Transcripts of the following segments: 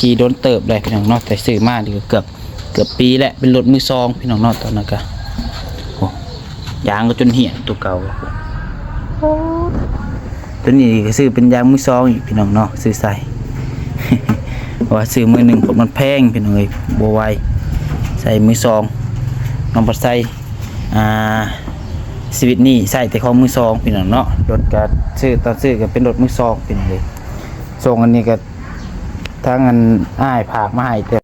ຂີ່ດົນເຕີບແລ້ວພີ່ນ້ອງເນາະ ແຕ່ຊື້ມານີ້ກໍເກືອບ ເກືອບປີແລ້ວ ເປັນລົດມືສອງພີ່ນ້ອງເນາະ. ຕອນນັ້ນກໍ ໂອ້ ຢາງກໍຈົນຫ້ຽນຕົວເກົ່າ. ຕົວນີ້ກໍຊື້ເປັນຢາງມືສອງອີກພີ່ນ້ອງເນາະ ຊື້ໃສ່ ເພາະວ່າຊື້ມືໜຶ່ງ ມັນແພງພີ່ນ້ອງເອີຍ ບໍ່ໄຫວ ໃຊ້ມືສອງ. ນ້ອງພັດໄຊ ອ່າ ຊີວິດນີ້ໃຊ້ແຕ່ຂອງມືສອງພີ່ນ້ອງເນາະ. ລົດກໍຊື້ ຕອນຊື້ກໍເປັນລົດມືສອງພີ່ນ້ອງເອີຍ. ສົ່ງອັນນີ້ກໍທາງອັນອ້າຍຝາກມາໃຫ້ແຕ່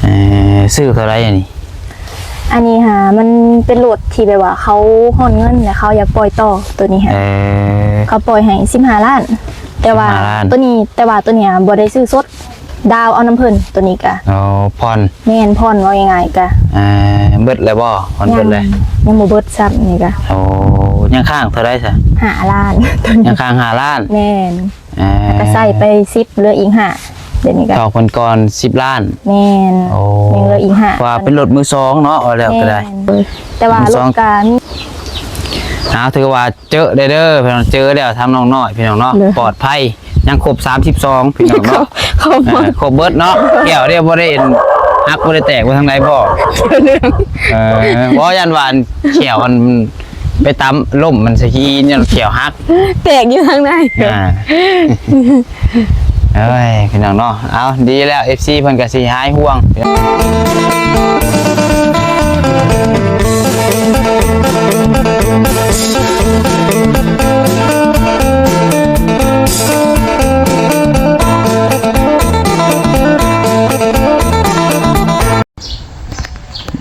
ເອີ ຊື້ເທົ່າໃດອັນນີ້? ອັນນີ້ຫາ ມັນເປັນລົດທີ່ແບບວ່າເຂົາຮ້ອນເງິນ ແລ້ວເຂົາຢາກປ່ອຍຕໍ່ ໂຕນີ້ຫາ ເອີ ເຂົາປ່ອຍໃຫ້ສິບຫ້າລ້ານ ແຕ່ວ່າ ສິບຫ້າລ້ານ ໂຕນີ້ ແຕ່ວ່າໂຕນີ້ບໍ່ໄດ້ຊື້ສົດ ດາວເອົານຳເພິ່ນ ໂຕນີ້ກະ ອໍ ຜ່ອນ ແມ່ນ ຜ່ອນ ເວົ້າງ່າຍໆກະ ເອີ ເບິດແລ້ວບໍ່? ຜ່ອນເບິດແລ້ວ? ຍັງ ຍັງບໍ່ເບິດຊ້ຳນີ້ກະ. ໂອ້ ຍັງຄ້າງເທົ່າໃດຊະ? ຫ້າລ້ານ ໂຕນີ້ ຍັງຄ້າງຫ້າລ້ານ ແມ່ນ. ອ່າ ກໍໃຊ້ໄປສິບ ເຫຼືອອີກຫ້າ ດຽວນີ້ກໍ ເທົ່າເພິ່ນກ່ອນສິບລ້ານ ແມ່ນ. ໂອ້ ຍັງເຫຼືອອີກຫ້າ ວ່າເປັນລົດມືສອງເນາະ ວ່າແລ້ວກໍໄດ້ ແມ່ນ. ແຕ່ວ່າລົດກໍມີ ເອົາ ຖືວ່າເຈີໄດ້ເດີພີ່ນ້ອງ ເຈີແລ້ວທາງນ້ອງນ້ອຍພີ່ນ້ອງເນາະ ໂດຍ ປອດໄພ ຍັງຄົບສາມສິບສອງພີ່ນ້ອງເນາະ ເອີ ຄົບເບິດເນາະ ແກ້ວເດ້ ບໍ່ໄດ້ຫັກ ບໍ່ໄດ້ແຕກໄປທາງໃດບໍ່? ເອີ ບໍ່ ຢ້ານວ່າແຂ້ວມັນ ໄປຕຳລົ້ມມັນສະຮີ ຍ້ອນແຂ້ວຫັກ ແຕກຢູ່ທາງໃນ ອ່າ ເອີຍ ພີ່ນ້ອງເນາະ. ເອົາ ດີແລ້ວ ເອັຟຊີ ເພິ່ນກໍຊິຫາຍຫ່ວງ.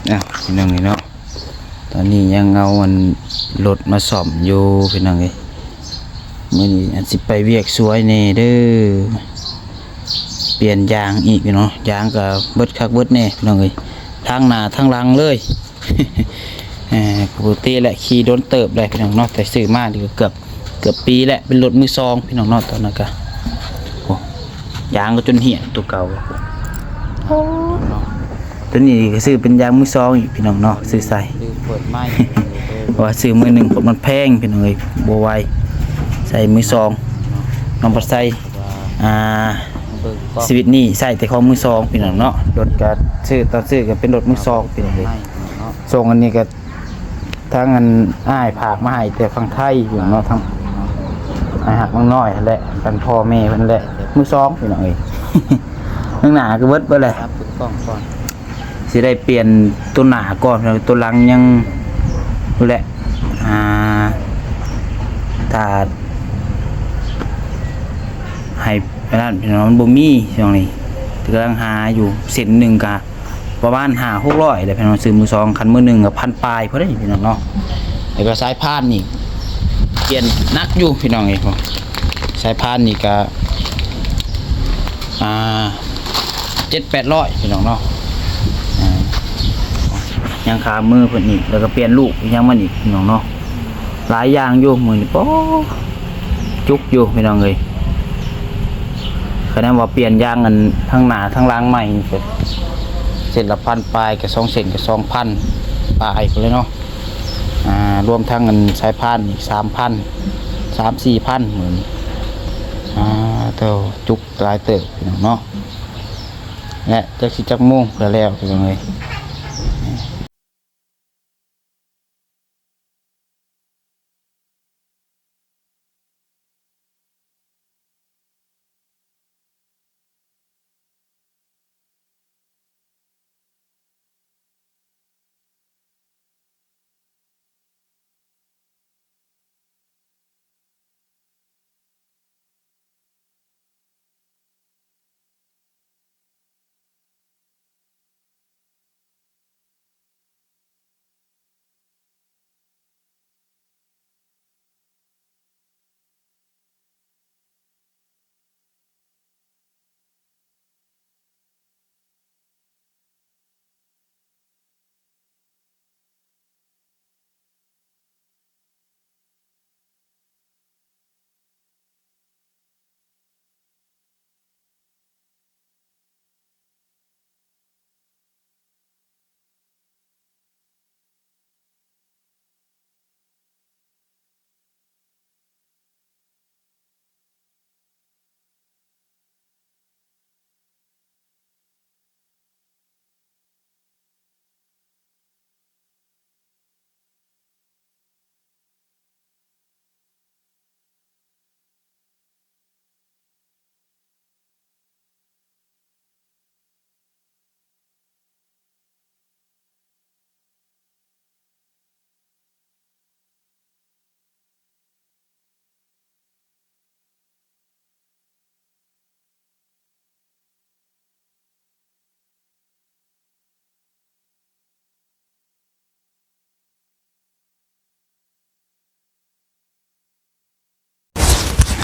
ອ້າວ ພີ່ນ້ອງເອີຍເນາະ ຕອນນີ້ຍັງເອົາອັນລົດມາສ້ອມຢູ່ພີ່ນ້ອງເອີຍ. ມື້ນີ້ອາດຊິໄປວຽກສວຍແດ່ເດີ ປ່ຽນຢາງອີກເນາະ ຢາງກໍເບິດຄັກເບິດແນ່ພີ່ນ້ອງເອີຍ ທັງໜ້າທັງຫຼັງເລີຍ. ເອີ ປົກກະຕິແຫຼະ ຂີ່ດົນເຕີບແລ້ວພີ່ນ້ອງເນາະ ແຕ່ຊື້ມານີ້ກໍເກືອບ ເກືອບປີແລ້ວ ເປັນລົດມືສອງພີ່ນ້ອງເນາະ. ຕອນນັ້ນກະ ໂອ້ ຢາງກໍຈົນຫ້ຽນຕົວເກົ່າ. ໂອ້ ຕົວນີ້ກໍຊື້ເປັນຢາງມືສອງອີກພີ່ນ້ອງເນາະ ຊື້ໃສ່ ຄືເປີດໃໝ່ ເພາະວ່າຊື້ມືໜຶ່ງ ມັນແພງພີ່ນ້ອງເອີຍ ບໍ່ໄຫວ ໃຊ້ມືສອງ. ນ້ອງພັດໄຊ ອ່າ ຊີວິດນີ້ໃຊ້ແຕ່ຂອງມືສອງພີ່ນ້ອງເນາະ ລົດກໍຊື້ ຕອນຊື້ກໍເປັນລົດມືສອງພີ່ນ້ອງເອີຍ. ສົ່ງອັນນີ້ກໍ ທາງອັນອ້າຍຝາກມາໃຫ້ແຕ່ຝັ່ງໄທຢູ່ເນາະ ທາງອ້າຍຮັກນ້ອງນ້ອຍຫັ້ນແຫຼະ ກັນພໍ່ແມ່ເພິ່ນແຫຼະ ມືສອງພີ່ນ້ອງເອີຍ. ທາງໜ້າກໍເບິດເບິດແຫຼະ ຊິໄດ້ປ່ຽນຕົວໜ້າກ່ອນ ຕົວຫຼັງຍັງພຸ້ນແຫຼະ ອ່າ ຖ້າໃຫ້ອັນນັ້ນພີ່ນ້ອງ ມັນບໍ່ມີຊ່ວງນີ້ ກຳລັງຫາຢູ່ ເສັ້ນໜຶ່ງກະ ປະມານຫ້າຫົກຮ້ອຍແຫຼະພີ່ນ້ອງ ຊື້ມືສອງ ຄັນມືໜຶ່ງກໍພັນປາຍພຸ້ນເດ້ພີ່ນ້ອງເນາະ. ແລ້ວກໍສາຍພານນີ້ປ່ຽນໜັກຢູ່ພີ່ນ້ອງເອີຍ ສາຍພານນີ້ກໍ ອ່າ ເຈັດແປດຮ້ອຍພີ່ນ້ອງເນາະ. ອ່າ ຍັງຄາມືເພິ່ນອີກ ແລ້ວກໍປ່ຽນລູກອີ່ຫຍັງມັນອີກພີ່ນ້ອງເນາະ. ຫຼາຍຢ່າງຢູ່ມື້ນີ້ ໂອ້ ຈຸກຢູ່ພີ່ນ້ອງເອີຍ. ຄະແນນວ່າປ່ຽນຢາງອັນທັງໜ້າທັງຫຼັງໃໝ່ກໍເສັ້ນລະພັນປາຍ ກໍສອງເສັ້ນກໍສອງພັນປາຍພຸ້ນແຫຼະເນາະ. ອ່າ ລວມທັງອັນສາຍພານອີກສາມພັນ ສາມສີ່ພັນມື້ນີ້. ອ່າ ໂທ້ ຈຸກຫຼາຍເຕີບພີ່ນ້ອງເນາະ. ແລະ ຈັກຊິຈັກໂມງເພື່ອແລ້ວພີ່ນ້ອງເອີຍ.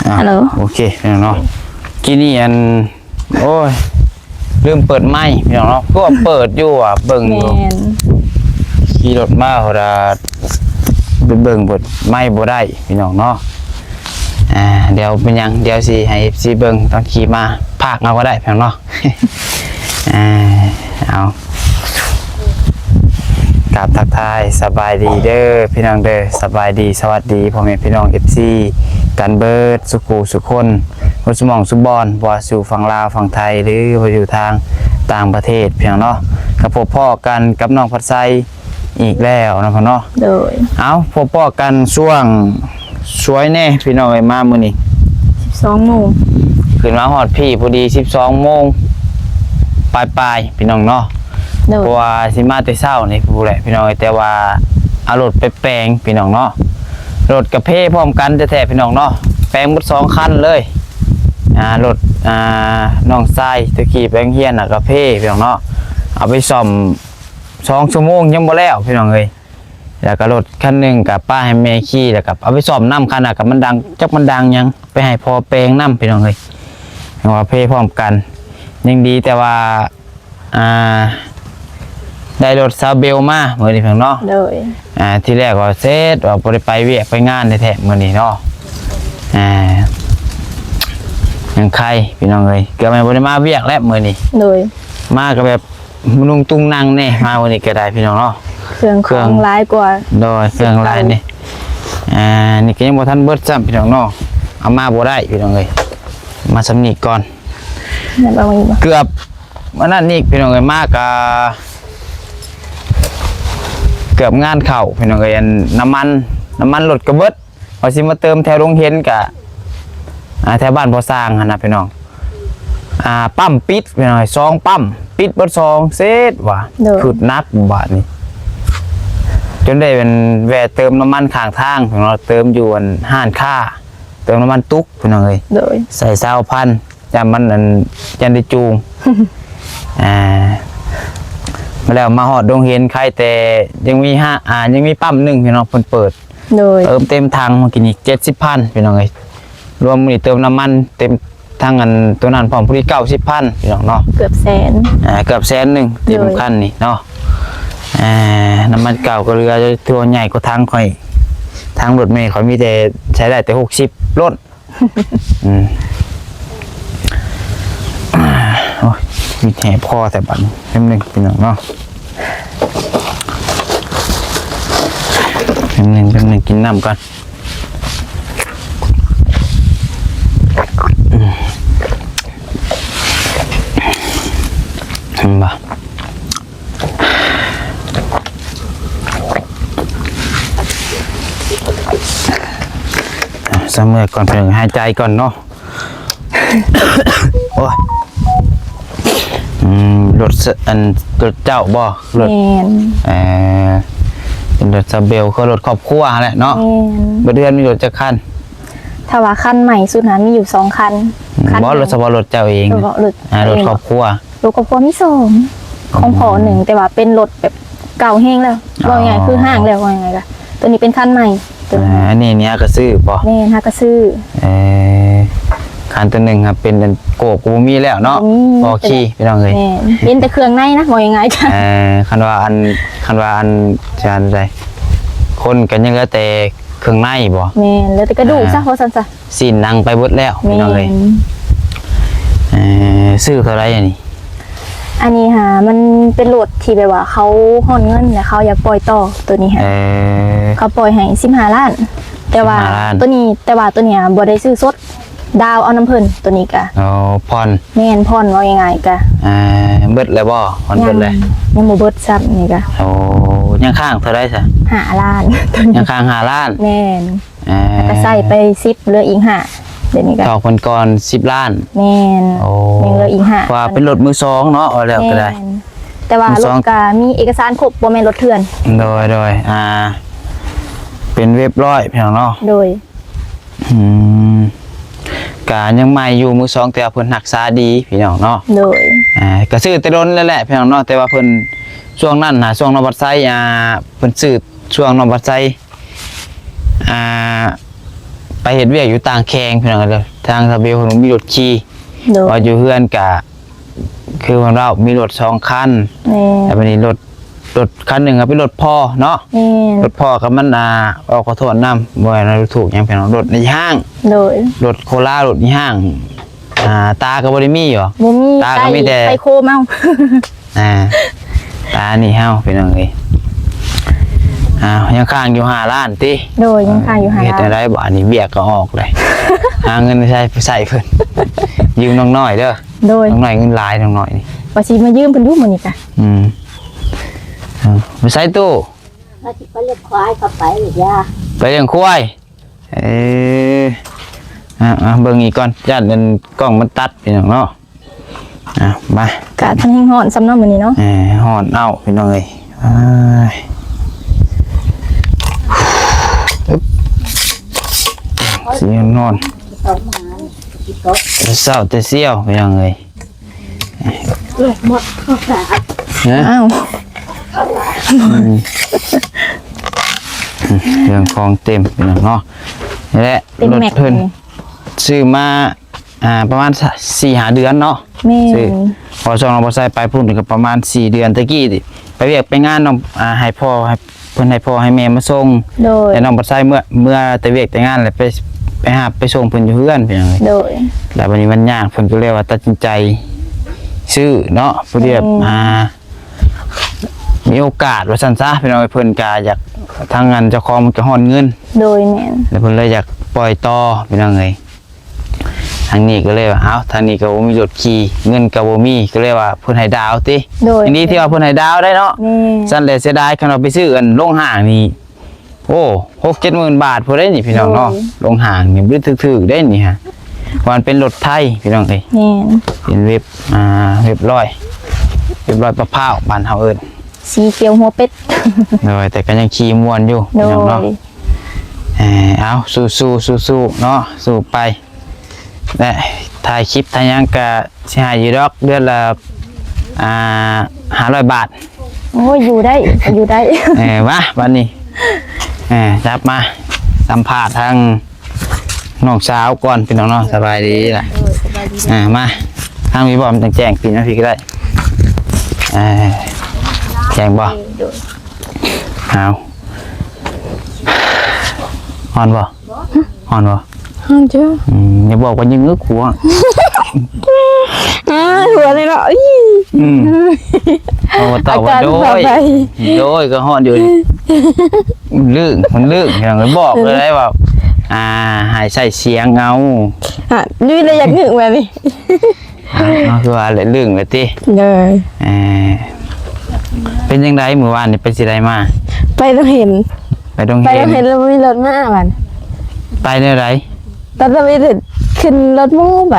ອ່ະ ຮັລໂຫຼ ໂອເຄ ພີ່ນ້ອງເນາະ ກີ້ນີ້ອັນ ໂອ້ຍ ລືມເປີດໄມ ພີ່ນ້ອງເນາະ ຄືວ່າເປີດຢູ່ວ່າ ເບິ່ງຢູ່ ແມ່ນ ຂີ່ລົດມາໂຫດາ ໄປເບິ່ງເປີດໄມບໍ່ໄດ້ ພີ່ນ້ອງເນາະ ອ່າ ດຽວເປັນຫຍັງ ດຽວຊິໃຫ້ເອັຟຊີເບິ່ງຕອນຂີ່ມາ ພາກເອົາກໍໄດ້ ພີ່ນ້ອງເນາະ. ອ່າ ເອົາ ກາບທັກທາຍສະບາຍດີເດີພີ່ນ້ອງເດີ ສະບາຍດີສະຫວັດດີພໍ່ແມ່ພີ່ນ້ອງເອັຟຊີກັນເບິດສູ່ຄູ່ສູ່ຄົນ ເບິດສູ່ໝ່ອງສູ່ບ່ອນ ບໍ່ວ່າຢູ່ຝັ່ງລາວຝັ່ງໄທ ຫຼືວ່າຢູ່ທາງຕ່າງປະເທດ ພີ່ນ້ອງເນາະ ກໍພົບພໍ້ກັນກັບນ້ອງພັດໄຊ ອີກແລ້ວເນາະ ພໍ່ເນາະ ໂດຍ ເອົາ ພົບພໍ້ກັນຊ່ວງສວຍແດ່ພີ່ນ້ອງເອີຍ ມາມື້ນີ້ ສິບສອງໂມງ ຂຶ້ນມາຮອດພີ້ພໍດີ ສິບສອງໂມງປາຍໆ ພີ່ນ້ອງເນາະ ໂດຍ ເພາະວ່າຊິມາແຕ່ເຊົ້ານີ້ພຸ້ນແຫຼະ ພີ່ນ້ອງເອີຍ ແຕ່ວ່າເອົາລົດໄປແປງ ພີ່ນ້ອງເນາະ ລົດກະເພພ້ອມກັນແທ້ໆ ພີ່ນ້ອງເນາະ ແປງໝົດສອງຄັນເລີຍ ອ່າ ລົດ ອ່າ ນ້ອງຊາຍ ແຕ່ຂີ່ໄປໂຮງຮຽນນະກະເພ ພີ່ນ້ອງເນາະ ເອົາໄປສ້ອມ ສອງຊົ່ວໂມງຍັງບໍ່ແລ້ວ ພີ່ນ້ອງເອີຍ ແລ້ວກໍລົດຄັນໜຶ່ງກໍປະໃຫ້ແມ່ຂີ່ ແລ້ວກໍເອົາໄປສ້ອມນຳ ຄັນນະກໍມັນດັງ ຈັກມັນດັງຫຍັງ ໄປໃຫ້ພໍ່ແປງນຳ ພີ່ນ້ອງເອີຍ ຍັງວ່າເພພ້ອມກັນ ຍັງດີແຕ່ວ່າ ອ່າ ໄດ້ລົດຊາວເບວມາມື້ນີ້ ພີ່ນ້ອງເນາະ ໂດຍ ອ່າ ທີແລກວ່າເສັດ ວ່າບໍ່ໄດ້ໄປວຽກໄປງານແທ້ໆ ມື້ນີ້ເນາະ ອ່າ ຍັງໄຄ ພີ່ນ້ອງເອີຍ ເກືອບແມ່ນບໍ່ໄດ້ມາວຽກແລ້ວມື້ນີ້ ໂດຍ ມາກໍແບບ ມານຸ່ງຕຸງນັ່ງແດ່ ມາມື້ນີ້ກໍໄດ້ພີ່ນ້ອງເນາະ ເຄື່ອງຂອງ ເຄື່ອງຫຼາຍກວ່າ ໂດຍ ເຄື່ອງຫຼາຍນີ້ ອ່າ ນີ້ກໍຍັງບໍ່ທັນເບິດຊ້ຳພີ່ນ້ອງເນາະ ເອົາມາບໍ່ໄດ້ພີ່ນ້ອງເອີຍ ມາສ່ຳນີ້ກ່ອນ ເກືອບອັນນັ້ນອີກພີ່ນ້ອງເອີຍ ມາກໍເກືອບງານເຂົ້າພີ່ນ້ອງເອີຍ ອັນນ້ຳມັນ ນ້ຳມັນລົດກໍເບິດ ວ່າຊິມາເຕີມແຖວດົງເຫັນກະ ອ່າ ແຖວບ້ານພໍ່ຊ່າງຫັ້ນນະພີ່ນ້ອງ ອ່າ ປ້ຳປິດພີ່ນ້ອງ ສອງປ້ຳ ປິດເບິດສອງ ເສັດວ່າ ໂດຍ ຄຶດໜັກບາດນີ້ ຈົນໄດ້ແມ່ນແວ່ເຕີມນ້ຳມັນຂ້າງທາງພີ່ນ້ອງ ເຕີມຢູ່ອັນຮ້ານຄ້າ ເຕີມນ້ຳມັນຕຸກພີ່ນ້ອງເອີຍ ໂດຍ ໃສ່ຊາວພັນ ຢ້ານມັນອັນ ຢ້ານໄດ້ຈູງ ອ່າ ມາແລ້ວມາຮອດດົງເຫັນ ໄຄແຕ່ຍັງມີຫ້າ ອ່າ ຍັງມີປ້ຳໜຶ່ງພີ່ນ້ອງ ເພິ່ນເປີດ ໂດຍ ເຕີມເຕັມຖັງເມື່ອກີ້ນີ້ ເຈັດສິບພັນ ພີ່ນ້ອງເອີຍ ລວມມື້ນີ້ເຕີມນ້ຳມັນເຕັມທັງອັນໂຕນັ້ນພ້ອມ ພໍດີເກົ້າສິບພັນ ພີ່ນ້ອງເນາະ ເກືອບແສນ ອ່າ ເກືອບແສນໜຶ່ງ ເຕັມ ໂດຍ ຄັນນີ້ເນາະ ອ່າ ນ້ຳມັນເກົ່າກໍເຫຼືອ ຖືວ່າໃຫຍ່ກວ່າຖັງຂ້ອຍ ຖັງລົດແມ່ຂ້ອຍມີແຕ່ ໃຊ້ໄດ້ແຕ່ຫົກສິບ ໂລດ ອືມ ໂອ້ຍ ມີແຮບຄໍແຕ່ບັດນີ້ ແປັບໜຶ່ງພີ່ນ້ອງເນາະ ແປັບໜຶ່ງ ແປັບໜຶ່ງ ກິນນ້ຳກ່ອນ ອືມ ເຫັນບໍ່? ອ່ະ ຊະເມືອກ່ອນ ເພິ່ນຫາຍໃຈກ່ອນເນາະ ໂອ້ຍ ອືມ ລົດ ອັນ ລົດເຈົ້າບໍ່? ລົດ ແມ່ນ ເອີ ເປັນລົດຊາວເບວ ຄືລົດຄອບຄົວຫັ້ນແຫຼະເນາະ ແມ່ນ ເບິດເຮືອນມີລົດຈັກຄັນ? ຖ້າວ່າຄັນໃໝ່ສຸດຫັ້ນມີຢູ່ສອງຄັນ ອືມ ຄັນ ບໍ່ ລົດສະເພາະລົດເຈົ້າເອງ ສະເພາະລົດ ອ່າ ລົດຄອບຄົວ ລົດຄອບຄົວມີສອງ ຂອງພໍ່ໜຶ່ງ ອືມ ແຕ່ວ່າເປັນລົດແບບເກົ່າແຮງແລ້ວ ອໍ ເວົ້າງ່າຍໆ ຄືຮ້າງແລ້ວ ເວົ້າງ່າຍໆ ກະ ໂຕນີ້ເປັນຄັນໃໝ່ ໂຕນີ້ ອ່າ ອັນນີ້ນີ້ຫາກໍຊື້ບໍ່? ແມ່ນ ຫາກໍຊື້ ເອີ ຄັນໂຕໜຶ່ງຫາເປັນອັນໂກບກໍບໍ່ມີແລ້ວເນາະ ບໍ່ມີ ພໍຂີ່ ພີ່ນ້ອງເອີຍ ແມ່ນ ເຫັນແຕ່ເຄື່ອງໃນນະ ເວົ້າງ່າຍໆ ເອີ ຄັນວ່າອັນ ຄັນວ່າອັນ ຈະອັນໃດ ຄົນກໍຍັງເຫຼືອແຕ່ ເຄື່ອງໃນບໍ່? ແມ່ນ ເຫຼືອແຕ່ກະດູກຊະ ອ່າ ວ່າຊັ້ນຊະ ຊີ້ນໜັງໄປເບິດແລ້ວ ແມ່ນ ພີ່ນ້ອງເອີຍ ເອີ ຊື້ເທົ່າໃດອັນນີ້? ອັນນີ້ຫາ ມັນເປັນລົດທີ່ແບບວ່າເຂົາຮ້ອນເງິນ ແລ້ວເຂົາຢາກປ່ອຍຕໍ່ ໂຕນີ້ຫາ ເອີ ເຂົາປ່ອຍໃຫ້ສິບຫ້າລ້ານ ແຕ່ວ່າ ສິບຫ້າລ້ານ ໂຕນີ້ ແຕ່ວ່າໂຕນີ້ຫາບໍ່ໄດ້ຊື້ສົດ ດາວເອົານຳເພິ່ນ ໂຕນີ້ກະ ອໍ ຜ່ອນ ແມ່ນ ຜ່ອນ ເວົ້າງ່າຍໆ ກະ ອ່າ ເບິດແລ້ວບໍ່? ຜ່ອນເບິດແລ້ວ ຍັງ ຍັງບໍ່ເບິດຊ້ຳນີ້ກະ ໂອ້ ຍັງຄ້າງເທົ່າໃດຊະ? ຫ້າລ້ານ ຍັງຄ້າງຫ້າລ້ານ ແມ່ນ ອ່າ ແລ້ວກະໃຊ້ໄປສິບ ເຫຼືອອີກຫ້າ ດຽວນີ້ກະ ດອກເພິ່ນກ່ອນສິບລ້ານ ແມ່ນ ໂອ້ ຍັງເຫຼືອອີກຫ້າ ວ່າເປັນລົດມືສອງເນາະ ວ່າແລ້ວກະໄດ້ ແມ່ນ ແຕ່ວ່າ ມືສອງ ລົດກະມີເອກະສານຄົບ ບໍ່ແມ່ນລົດເຖື່ອນ ໂດຍ ໂດຍ ອ່າ ເປັນເວັບຮ້ອຍ ພີ່ນ້ອງເນາະ ໂດຍ ອືມ ກະຍັງໃໝ່ຢູ່ມືສອງ ແຕ່ວ່າເພິ່ນຮັກສາດີພີ່ນ້ອງເນາະ ໂດຍ ອ່າ ກະຊື້ແຕ່ດົນແລ້ວແຫຼະພີ່ນ້ອງເນາະ ແຕ່ວ່າເພິ່ນ ຊ່ວງນັ້ນນະ ຊ່ວງນ້ອງບັດໄຊ ອ່າ ເພິ່ນຊື້ຊ່ວງນ້ອງບັດໄຊ ອ່າ ເຮັດວຽກຢູ່ຕ່າງແຂວງ ພີ່ນ້ອງເອີຍ. ທາງສາວເບວເພິ່ນບໍ່ມີລົດຂີ່ ໂດຍ ວ່າຢູ່ເຮືອນກະ ຄືເພິ່ນເວົ້າ ມີລົດສອງຄັນ ແມ່ນ ແລ້ວບັດນີ້ລົດ ລົດຄັນໜຶ່ງກໍເປັນລົດພໍ່ເນາະ ແມ່ນ ລົດພໍ່ກໍມັນ ອ່າ ເວົ້າຂໍໂທດນຳ ບໍ່ແມ່ນວ່າດູຖູກຫຍັງ ພີ່ນ້ອງ ລົດໃນຫ້າງ ໂດຍ ລົດໂຄລາ ລົດໃນຫ້າງ ອ່າ ຕາກໍບໍ່ໄດ້ມີບໍ? ບໍ່ມີ ຕາກໍມີແຕ່ ໄປໂຄມເອົາ ອ່າ ຕານີ້ເຮົາ ພີ່ນ້ອງເອີຍ. ອ້າວ ຍັງຄ້າງຢູ່ຫ້າລ້ານຕິ? ໂດຍ ຍັງຄ້າງຢູ່ຫ້າລ້ານ ເຮັດແນວໃດບາດນີ້ ເບ້ຍກໍອອກເລີຍ ຫາເງິນໃຊ້ ໃຊ້ເພິ່ນ ຢືມນ້ອງນ້ອຍເດີ. ໂດຍ ນ້ອງນ້ອຍເງິນຫຼາຍ ນ້ອງນ້ອຍນີ້ ວ່າຊິມາຢືມເພິ່ນຢູ່ມື້ນີ້ກະ ອືມ ເອີ ໄປໃສຕູ້? ວ່າຊິໄປລ້ຽງຄວາຍ ເຂົາໄປອີກຢ່າ ໄປລ້ຽງຄວາຍ ເອີ ອ່າ ເບິ່ງອີກກ່ອນ ຢ້ານອັນກ້ອງມັນຕັດ ພີ່ນ້ອງເນາະ. ອ່າ ມາ ອາກາດທັງແຮງຮ້ອນຊ້ຳເນາະມື້ນີ້ເນາະ ເອີ ຮ້ອນເອົ້າ ພີ່ນ້ອງເອີຍ ອ້າຍ ອຶບ ຊິນອນ ແຕ່ເຊົ້າແຕ່ສ່ຽວ ພີ່ນ້ອງເອີຍ ເອີຍ ໝົດ ຮະ ອ້າວ ອືມ ເຄື່ອງຂອງເຕັມ ພີ່ນ້ອງເນາະ ນີ້ແຫຼະ ເຕັມແມັກ ລົດເພິ່ນ ນີ້ ຊື້ມາ ອ່າ ປະມານ ສ- ສີ່ຫ້າເດືອນເນາະ ແມ່ນ ຊື້ ເພາະຊ່ວງນ້ອງບໍ່ໃຊ້ໄປພຸ້ນກໍປະມານສີ່ເດືອນ ແຕ່ກີ້ໄປວຽກໄປງານນ້ອງ ອ່າ ໃຫ້ພໍ່ ໃຫ້ ເພິ່ນໃຫ້ພໍ່ໃຫ້ແມ່ມາສົ່ງ ໂດຍ ແລ້ວນ້ອງບໍ່ໃຊ້ເມື່ອ ເມື່ອແຕ່ວຽກແຕ່ງານແລ້ວໄປ ໄປຮັບໄປສົ່ງເພິ່ນຢູ່ເຮືອນ ພີ່ນ້ອງເອີຍ ໂດຍ ແລ້ວບັດນີ້ມັນຍາກ ເພິ່ນກໍເລີຍວ່າຕັດສິນໃຈຊື້ເນາະ ພໍດີແບບ ແມ່ນ ອ່າ ມີໂອກາດວ່າຊັ້ນຊະ ພີ່ນ້ອງເອີຍ ເພິ່ນກໍຢາກ ທາງອັນເຈົ້າຂອງມັນກໍຮ້ອນເງິນ ໂດຍ ແມ່ນ ແລ້ວເພິ່ນເລີຍຢາກປ່ອຍຕໍ່ ພີ່ນ້ອງເອີຍ. ທາງນີ້ກໍເລີຍວ່າ ເອົ້າ ທາງນີ້ກໍບໍ່ມີລົດຂີ່ ເງິນກໍບໍ່ມີ ກໍເລີຍວ່າເພິ່ນໃຫ້ດາວຕິ ໂດຍ ຍັງດີທີ່ວ່າເພິ່ນໃຫ້ດາວໄດ້ເນາະ ແມ່ນ ຊັ້ນແຫຼະເສຍດາຍ ຄັນວ່າໄປຊື້ອັນໂລງຫ້າງນີ້ ໂອ້ ຫົກເຈັດໝື່ນບາດພຸ້ນເດ້ນີ້ ພີ່ນ້ອງເນາະ ໂດຍ ໂລງຫ້າງນີ້ບໍ່ໄດ້ຖືກໆເດ້ນີ້ຮະ ເພາະມັນເປັນລົດໄທ ພີ່ນ້ອງເອີຍ ແມ່ນ ເປັນເວັບ ອ່າ ເວັບຮ້ອຍ ເວັບຮ້ອຍປະພ້າວ ບ້ານເຮົາເອີ້ນ ສີຂຽວຫົວເປັດ ໂດຍ ແຕ່ກໍຍັງຂີ່ມ່ວນຢູ່ ໂດຍ ພີ່ນ້ອງເນາະ ເອີ ເອົາ ສູ້ໆ ສູ້ໆ ເນາະ ສູ້ໄປ ແລະ ຖ່າຍຄລິບຖ່າຍຫຍັງກະຊິໃຫ້ຢູ່ດອກ ເດືອນລະ ອ່າ ຫ້າຮ້ອຍບາດ ໂອ້ຍ ຢູ່ໄດ້ ຢູ່ໄດ້ ເອີ ມາ ບາດນີ້ ເອີ ຈັບມາ ສຳພາດທາງນ້ອງສາວກ່ອນ ພີ່ນ້ອງເນາະ ສະບາຍດີລະ ເອີ ສະບາຍດີ ອ່າ ມາ ທາງນີ້ບໍ່ ມັນແຈ້ງ ປີນມາພີ້ກໍໄດ້ ເອີ ແຈ້ງບໍ່ ໂດຍ ເອົາ ຮ້ອນບໍ່? ຮ້ອນບໍ່? ຮ້ອນເຈົ້າ ອືມ ຢ່າບອກວ່າຍັງງຶກຫົວ ອ້າ ຫົວເລີຍເນາະ ອີ ອືມ ເອົາ ຕອບວ່າ ອາການ ໂດຍ ໂດຍ ກໍຮ້ອນຢູ່ ລຶ້ງ ມັນລຶ້ງ ບອກເລີຍໄດ້ວ່າ ອ່າ ໃຫ້ໃຊ້ສຽງເອົາ ອ່ະ ຢູ່ໄດ້ຢາກງຶກແບບນີ້ ອ່າ ເຮົາຄືວ່າແຫຼະລຶ້ງແຫຼະຕິ ໂດຍ ເອີ ເປັນຈັ່ງໃດມື້ວານນີ້ ໄປຊິໄດ້ມາ? ໄປໂຮງຮຽນ ໄປໂຮງຮຽນ ໄປໂຮງຮຽນແລ້ວບໍ່ມີລົດມາບັດ ໄປແນວໃດ? ຕອນທຳອິດຂຶ້ນລົດໝູ່ໄປ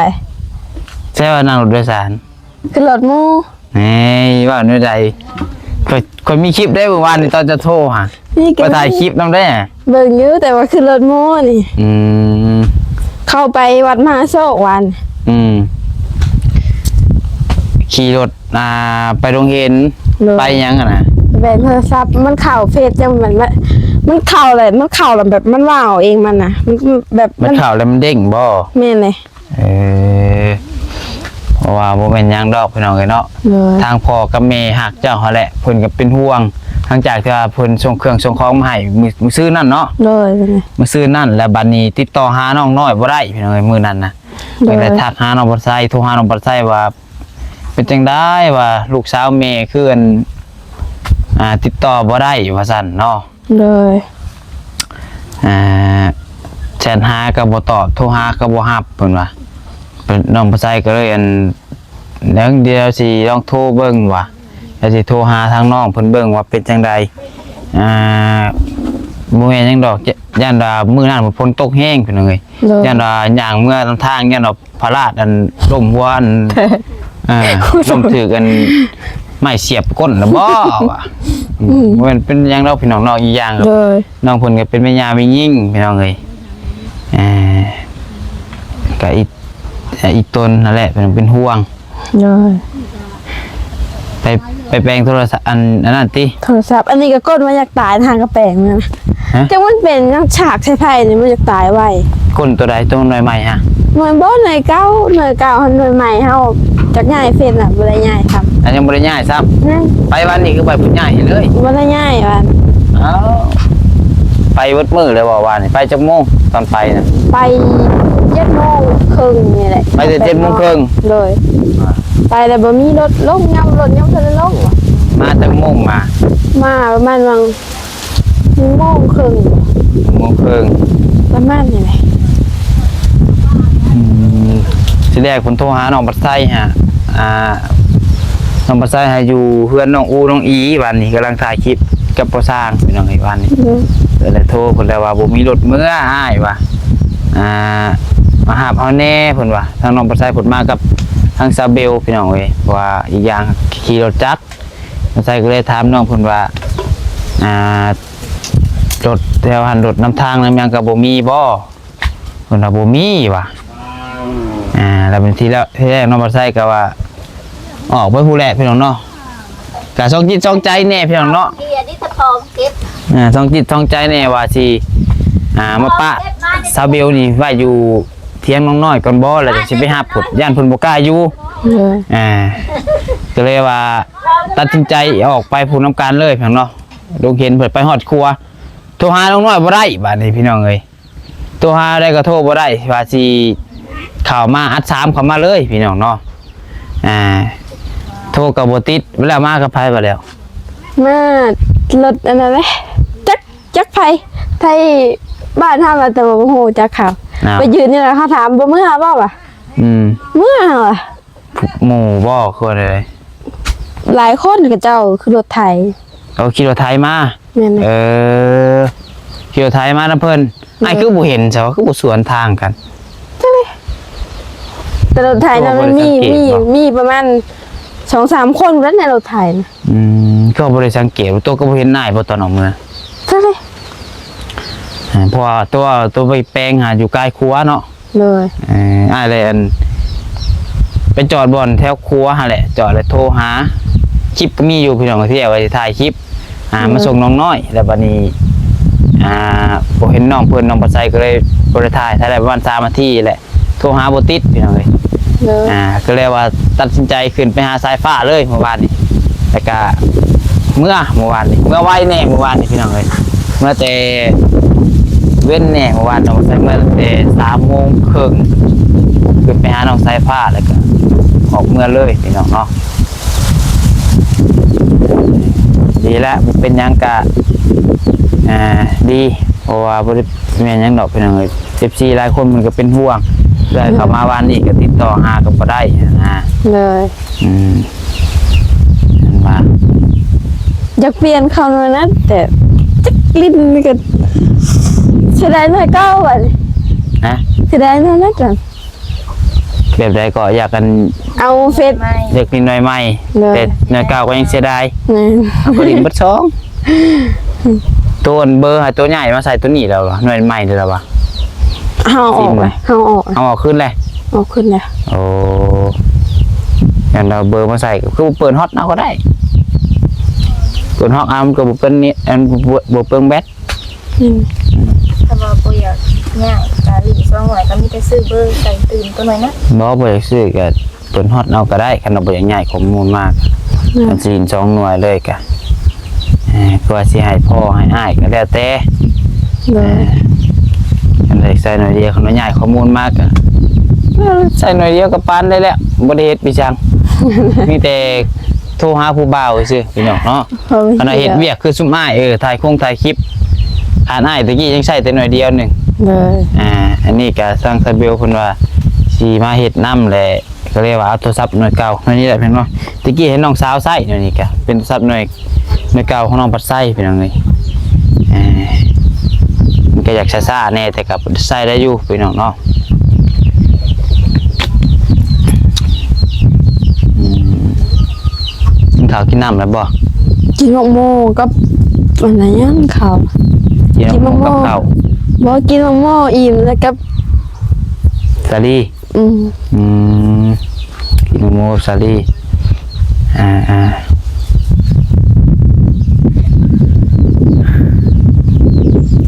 ໃຊ່ວ່ານັ່ງລົດໂດຍສານ? ຂຶ້ນລົດໝູ່ ເອີຍ ເວົ້າແນວໃດ? ຂ້ອຍ ຂ້ອຍມີຄລິບເດ້ ມື້ວານນີ້ຕອນເຈົ້າໂທຫາ ມີ ຂ້ອຍຖ່າຍຄລິບນຳເດ້ ເບິ່ງຢູ່ ແຕ່ວ່າຂຶ້ນລົດໝູ່ນີ້ ອືມ ເຂົ້າໄປວັດມະຫາໂຊກວານ ອືມ ຂີ່ລົດ ອ່າ ໄປໂຮງຮຽນ ໂດຍ ໄປຫຍັງຫັ້ນນະ? ໄປແບກໂທລະສັບ ມັນເຂົ້າເຟສຈັ່ງ ມັນ ມັນ ມັນເຂົ້າແຫຼະ ມັນເຂົ້າແລ້ວແບບມັນວ່າງເອົາເອງມັນນະ ມັນແບບ ມັນເຂົ້າແລ້ວມັນເດ້ງບໍ່? ແມ່ນເລີຍ ເອີ ເພາະວ່າບໍ່ແມ່ນຫຍັງດອກພີ່ນ້ອງເອີຍເນາະ ໂດຍ ທາງພໍ່ກັບແມ່ຮັກເຈົ້າຫັ້ນແຫຼະ ເພິ່ນກໍເປັນຫ່ວງ ຫຼັງຈາກທີ່ວ່າເພິ່ນສົ່ງເຄື່ອງສົ່ງຂອງມາໃຫ້ມື້ ມື້ຊືນນັ້ນເນາະ ໂດຍ ມື້ຊືນນັ້ນ ແລ້ວບັດນີ້ຕິດຕໍ່ຫານ້ອງນ້ອຍບໍ່ໄດ້ພີ່ນ້ອງເອີຍ ມື້ນັ້ນນະ ໂດຍ ເພິ່ນໄດ້ທັກຫານ້ອງບອນໄຊ ໂທຫານ້ອງບອນໄຊວ່າ ເປັນຈັ່ງໃດວ່າລູກສາວແມ່ຄືອັນ ອ່າ ຕິດຕໍ່ບໍ່ໄດ້ວ່າຊັ້ນເນາະ ໂດຍ ອ່າ ແຊັດຫາກໍບໍ່ຕອບ ໂທຫາກໍບໍ່ຮັບ ເພິ່ນວ່າ ນ້ອງປະໄຊກໍເລີຍ ອັນ ດຽວ ດຽວຊິລອງໂທເບິ່ງວ່າ ດຽວຊິໂທຫາທາງນ້ອງເພິ່ນເບິ່ງວ່າເປັນຈັ່ງໃດ ອ່າ ບໍ່ແມ່ນຫຍັງດອກ ຢ້ານວ່າມື້ນັ້ນຝົນຕົກແຮງ ພີ່ນ້ອງເອີຍ ໂດຍ ຢ້ານວ່າຍ່າງເມືອນຳທາງ ຢ້ານວ່າ ພະລາດອັນລົ້ມຫົວອັນ ເອີ ລົ້ມຖືກອັນໄມ້ສຽບກົ້ນນະບໍ່ວະ ອືມ ບໍ່ແມ່ນເປັນຫຍັງດອກພີ່ນ້ອງເນາະ ອີກຢ່າງ ໂດຍ ນ້ອງເພິ່ນກໍເປັນແມ່ຍ່າແມ່ຍິງພີ່ນ້ອງເອີຍ ເອີ ກໍອີ ອີຕົນນັ້ນແຫຼະເປັນ ເປັນຫ່ວງ ໂດຍ ໄປ ໄປແປງໂທລະສັບ ອັນ ອັນນັ້ນຕິ ໂທລະສັບ ອັນນີ້ກໍກົດວ່າຢາກຕາຍ ຫາກໍແປງມັນ ຮະ? ຈັກມັນເປັນຫຍັງ ສາກໃສ່ໄຟນີ້ມັນຢາກຕາຍໄວ. ກົ້ນໂຕໃດ? ໂຕໜ່ວຍໃໝ່ຮະ? ໜ່ວຍບໍ່ ໜ່ວຍເກົ່າ ໜ່ວຍເກົ່າຫັ້ນ ໜ່ວຍໃໝ່ເຮົາຈັກຍ້າຍເຟດນະ ບໍ່ໄດ້ຍ້າຍຊ້ຳ. ອ່ະ ຍັງບໍ່ໄດ້ຍ້າຍຊ້ຳ. ແມ່ນ. ໄປວານນີ້ຄືໄປພຸ້ນ ຍ້າຍໃຫ້ເລີຍ? ບໍ່ໄດ້ຍ້າຍວານ. ອ້າວ ໄປເບິດມື້ເລີຍບໍ່ວານນີ້? ໄປຈັກໂມງຕອນໄປນະ? ໄປເຈັດໂມງເຄິ່ງນີ້ແຫຼະ. ໄປແຕ່ເຈັດໂມງເຄິ່ງ? ໂດຍ. ອ່າ ໄປແລ້ວບໍ່ມີລົດລົງ ຍາມລົດຍັງບໍ່ທັນໄດ້ລົງ. ມາຈັກໂມງມາ? ມາປະມານຫວ່າງ ໜຶ່ງໂມງເຄິ່ງ ໜຶ່ງໂມງເຄິ່ງ ປະມານນີ້ແຫຼະ. ອືມ ທີແລກເພິ່ນໂທຫານ້ອງບັດໄຊຫາ ອ່າ ນ້ອງບັດໄຊຫາຢູ່ເຮືອນນ້ອງອູນ້ອງອີ ວານນີ້ກຳລັງຖ່າຍຄລິບກັບພໍ່ຊ່າງ ພີ່ນ້ອງເອີຍ ວານນີ້. ໂດຍ. ເພິ່ນລະໂທ ເພິ່ນລະວ່າບໍ່ມີລົດເມືອ ອ້າຍວ່າ ອ່າ ມາຮັບເຮົາແດ່ ເພິ່ນວ່າ. ທາງນ້ອງບັດໄຊເພິ່ນມາກັບທາງສາວເບວ ພີ່ນ້ອງເອີຍ ເພາະວ່າອີກຢ່າງຂີ່ລົດຈັກ ນ້ອງບັດໄຊກໍເລີຍຖາມນ້ອງເພິ່ນວ່າ ອ່າ ລົດແຖວຫັ້ນ ລົດນຳທາງນຳຫຍັງກໍບໍ່ມີບໍ່? ເພິ່ນວ່າບໍ່ມີວ່າ. ອ່າ ແລ້ວເປັນທີແລກ ທີແລກນ້ອງບັດໄຊກໍວ່າ ອອກໄປພຸ້ນແຫຼະ ພີ່ນ້ອງເນາະ ກະສອງຈິດສອງໃຈແດ່ ພີ່ນ້ອງເນາະ. ເກັບ ອ່າ ສອງຈິດສອງໃຈແດ່ວ່າຊິ ອ່າ ມາປະສາວເບວນີ້ໄວ້ຢູ່ ຖຽງນ້ອງນ້ອຍກ່ອນບໍ່ ແລ້ວຈັ່ງຊິໄປຮັບພຸ້ນ ຢ້ານເພິ່ນບໍ່ກ້າຢູ່. ເອີ ອ່າ ກໍເລີຍວ່າຕັດສິນໃຈອອກໄປພຸ້ນນຳກັນເລີຍ ພີ່ນ້ອງເນາະ. ລົງເຫັນເພິ່ນໄປຮອດຄົວ ໂທຫານ້ອງນ້ອຍບໍ່ໄດ້ ບາດນີ້ ພີ່ນ້ອງເອີຍ ໂທຫາໄດ້ກໍໂທບໍ່ໄດ້ ວ່າຊິເຂົ້າມາ ອັດສາມເຂົ້າມາເລີຍ ພີ່ນ້ອງເນາະ. ອ່າ ໂທກໍບໍ່ຕິດ ແລ້ວມາກັບໃຜບາດແລ້ວ? ມາລົດອັນນັ້ນແຫຼະ ຈັກ ຈັກໃຜ ໄທບ້ານເຮົາວ່າ ແຕ່ວ່າບໍ່ຮູ້ຈັກເຂົາ. ອ້າວ ໄປຢືນນີ້ລະ ເຮົາຖາມ ບໍ່ເມືອບໍ່ວະ? ອືມ ເມືອຫວະ ໝູ່ບໍ່ ຄືວ່າໃດ? ຫຼາຍຄົນ ເຂົາເຈົ້າຂີ່ລົດໄຖ. ເອີ ຂີ່ລົດໄຖມາ. ແມ່ນ. ເອີ ຂີ່ລົດໄຖມານຳເພິ່ນ. ແມ່ນ. ອ້າຍຄືບໍ່ເຫັນຊະ ຄືບໍ່ສວນທາງກັນ? ຈັກແຫຼະ ແຕ່ລົດໄຖນັ້ນມັນມີ ມີ ມີປະມານສອງສາມຄົນແລ້ວໃນລົດໄຖນະ. ອືມ ກໍບໍ່ໄດ້ສັງເກດ ຕົວກໍບໍ່ເຫັນອ້າຍບໍ່ຕອນອອກເມືອ? ຈັກແຫຼະ ເພາະວ່າຕົວ ຕົວໄປແປງຫາຢູ່ກາຍຄົວເນາະ. ໂດຍ. ເອີ ອ້າຍແລະ ອັນ ໄປຈອດບ່ອນແຖວຄົວຫັ້ນແຫຼະ ຈອດແລ້ວໂທຫາ. ຄລິບກໍມີຢູ່ ພີ່ນ້ອງ ທີ່ວ່າຊິຖ່າຍຄລິບ ອ່າ ໂດຍ ມາສົ່ງນ້ອງນ້ອຍ ແລ້ວບັດນີ້ ອ່າ ບໍ່ເຫັນນ້ອງເພິ່ນ ນ້ອງບັດໄຊ ກໍເລີຍບໍ່ໄດ້ຖ່າຍ ຖ່າຍໄດ້ປະມານສາມນາທີແຫຼະ ໂທຫາບໍ່ຕິດ ພີ່ນ້ອງເອີຍ. ໂດຍ. ອ່າ ກໍເລີຍວ່າຕັດສິນໃຈຂຶ້ນໄປຫາສາຍຟ້າເລີຍມື້ວານນີ້ ແລ້ວກະເມືອ ມື້ວານນີ້ ເມືອໄວແດ່ມື້ວານນີ້ ພີ່ນ້ອງເອີຍ. ເມືອແຕ່ເວັນແດ່ມື້ວານ ນ້ອງບັດໄຊເມືອແຕ່ສາມໂມງເຄິ່ງ ຂຶ້ນໄປຫານ້ອງສາຍຟ້າ ແລ້ວກໍອອກເມືອເລີຍ ພີ່ນ້ອງເນາະ. ດີແລ້ວ ບໍ່ເປັນຫຍັງກະ ອ່າ ດີ ເພາະວ່າບໍ່ໄດ້ແມ່ນຫຍັງດອກ ພີ່ນ້ອງເອີຍ. ເອັຟຊີຫຼາຍຄົນເພິ່ນກໍເປັນຫ່ວງ ເພື່ອໃຫ້ເຂົ້າມາວານນີ້ກໍຕິດຕໍ່ຫາກໍບໍ່ໄດ້ນະ. ໂດຍ. ອືມ ເຫັນວ່າ ຢາກປ່ຽນເຂົ້າໜ່ວຍນັ້ນ ແຕ່ຈັກຫຼິ້ນນີ້ກໍເສຍດາຍໜ່ວຍເກົ່າບັດນີ້. ຮະ? ເສຍດາຍໜ່ວຍນັ້ນ. ແບບໃດກໍຢາກ ອັນ ເອົາເຟດ ຢາກຫຼິ້ນໜ່ວຍໃໝ່. ໂດຍ. ແຕ່ໜ່ວຍເກົ່າກໍຍັງເສຍດາຍ. ແມ່ນ. ເຮົາກໍຫຼິ້ນເບິດສອງ ໂຕອັນເບີ ໃຫ້ໂຕໃຫຍ່ມາໃສ່ໂຕນີ້ແລ້ວຫວາ ໜ່ວຍໃໝ່ແລ້ວຫວາ? ເຮົາເອົາອອກ ເຮົາເອົາອອກ ເອົາອອກຄືນແຫຼະ. ເອົາອອກຄືນແຫຼະ. ໂອ້ ອັນເອົາເບີມາໃສ່ ຄືເປີດຮອດເອົາກໍໄດ້ ເປີດຮອດເອົາ ມັນກໍບໍ່ເປັນນີ້ ອັນ ບໍ່ ບໍ່ເປືອງແບັດ. ອືມ ຖ້າວ່າບໍ່ຢາກຍ້າຍກະຫຼິ້ນຊ່ວງໜ້ອຍກໍມີແຕ່ຊື້ເບີໃສ່ຕື່ມຕົວໜ້ອຍນະ. ບໍ່ ບໍ່ຢາກຊື້ກະຕົນຮອດເອົາກໍໄດ້ ຄັນວ່າບໍ່ຢາກຍ້າຍຂໍ້ມູນມາ. ອືມ ຄັນຊິຫຼິ້ນຊ່ອງໜ່ວຍເລີຍກະ ເອີ ເພື່ອຊິໃຫ້ພໍ່ໃຫ້ອ້າຍກໍແລ້ວແຕ່. ໂດຍ. ເອີ ຄັນໄດ້ໃສ່ໜ້ອຍດຽວ ຄັນວ່າຍ້າຍຂໍ້ມູນມາກະ ເອີ ໃສ່ໜ້ອຍດຽວກໍປານໄດ້ແລ້ວ ບໍ່ໄດ້ເຮັດປີສັງ ມີແຕ່ໂທຫາຜູ້ບ່າວຊື່ໆ ພີ່ນ້ອງເນາະ. ຄັນວ່າເຮັດວຽກຄືຊຸມອ້າຍ ເອີ ຖ່າຍຄົງຖ່າຍຄລິບ ຂາດອ້າຍຕະກີ້ຍັງໃຊ້ແຕ່ໜ້ອຍດຽວໜຶ່ງ. ໂດຍ. ອ່າ ອັນນີ້ກະທາງສາວເບວເພິ່ນວ່າຊິມາເຮັດນຳແຫຼະ ກໍເລີຍວ່າເອົາໂທລະສັບໜ່ວຍເກົ່າໜ່ວຍນີ້ແຫຼະ ເຫັນບໍ່? ຕະກີ້ເຫັນນ້ອງສາວໃຊ້ໜ່ວຍນີ້ກະເປັນໂທລະສັບໜ່ວຍ ໜ່ວຍເກົ່າຂອງນ້ອງພັດໄຊ ພີ່ນ້ອງເອີຍ. ເອີ ມັນກະຢາກຊ້າໆແດ່ ແຕ່ກະໃຊ້ໄດ້ຢູ່ ພີ່ນ້ອງເນາະ. ອືມ ກິນເຂົ້າກິນນ້ຳແລ້ວບໍ່? ກິນໝາກໂມກັບ ອັນນັ້ນຫຍັງເຂົ້າ ກິນໝາກໂມ ກິນໝາກໂມກັບເຂົ້າ. ບໍ່ ກິນໝາກໂມອີ່ມແລ້ວກັບສາລີ. ອືມ ອືມ ກິນໝາກໂມກັບສາລີ. ອ່າ ອ່າ ອືມ ເ